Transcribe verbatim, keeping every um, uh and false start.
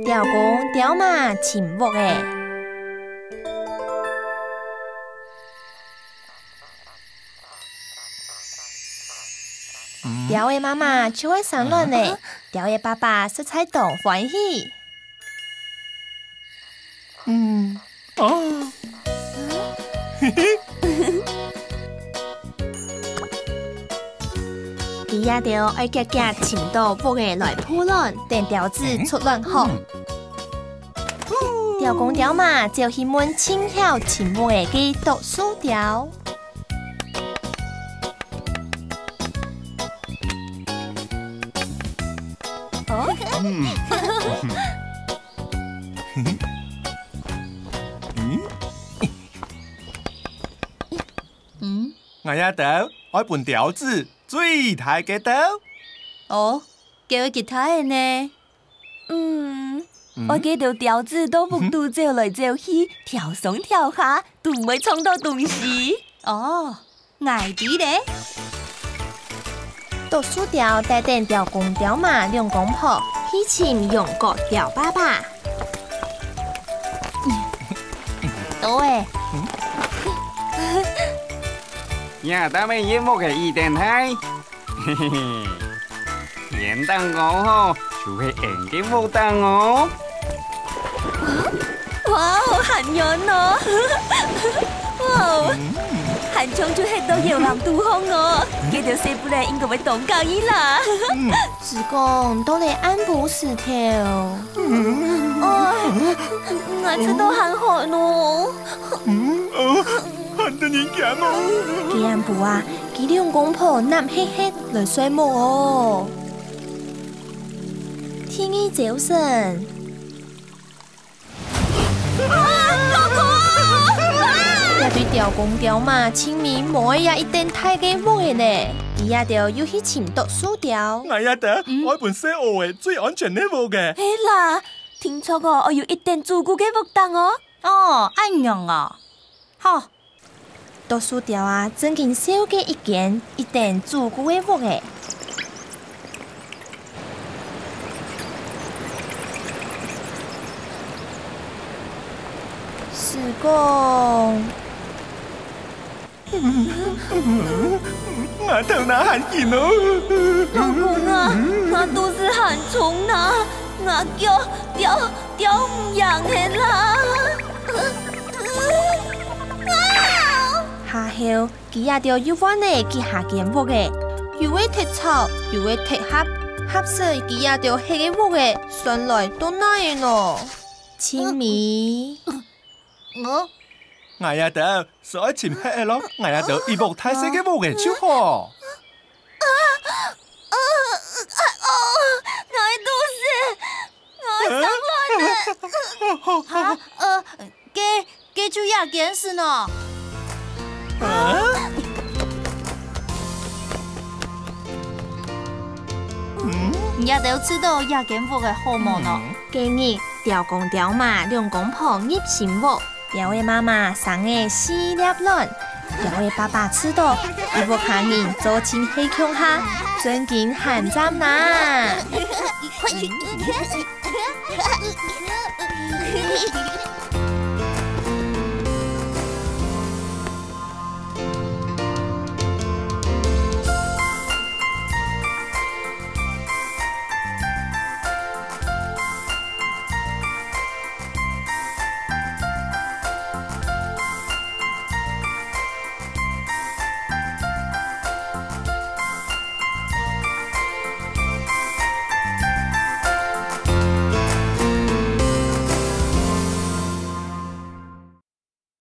鳥公鳥嫲尋屋仔。鳥仔媽媽就愛生卵咧，鳥仔爸爸實在當歡喜。嗯，啊。 佢兜愛遽遽尋著屋仔來孵卵，等鳥子出卵殼。鳥公鳥嫲就去問盡曉尋屋仔个啄樹鳥。哦，嗯，𠊎這兜愛分鳥子最大个兜。哦，該有幾大个呢？嗯，愛該兜鳥子到屋肚走來走去，跳上跳下，都毋會撞著東西。哦，𠊎知咧。啄樹鳥帶等鳥公鳥嫲兩公婆去尋羊角鳥爸爸。到咧。 這搭乜一屋个一等大，嘿嘿嘿，天頂高吼，就係𫣆个屋頂哦。哇哦，還遠哦！哇哦，還像就歇到搖籃肚項哦！該兜細布仔應該會當合意啦。 係講，到了暗晡時頭。哦，𠊎食到還好咯。嗯，哦，還得人驚哦。該暗晡啊，佢兩公婆揇核核來睡目哦。天一朝晨， 啊，哥哥！啊！這對鳥公鳥嫲盡尾無愛這一等大个屋仔咧，佢兜又去尋啄樹鳥。𠊎這兜愛分細孲仔最安全个屋仔。係啦，定著哦，愛有一等主顧个屋頂哦。哦，恁樣哦。好， 啄樹鳥啊，正經選著一間一等主顧个屋仔。係講，𠊎頭那還暈哦！老公啊，𠊎肚屎還痛哪，𠊎噭，噭，噭毋贏个啦！下後， 佢兜又換了幾下間屋仔，有个忒吵，有个忒狹，合適佢兜歇个屋仔，算來到哪仔呢？盡尾，𠊎這兜係愛尋核仔咯，𠊎這兜一屋大細个屋仔就好。啊，啊，啊，哦，𠊎肚屎，𠊎生卵了。哈，呃，該，該就這間係呢？啊？你這兜知著這間屋仔好無呢？該日，鳥公鳥嫲兩公婆入新屋，鳥仔媽媽生了四粒卵，鳥仔爸爸知著，一屋下人做陣歇共下，真經還讚哪！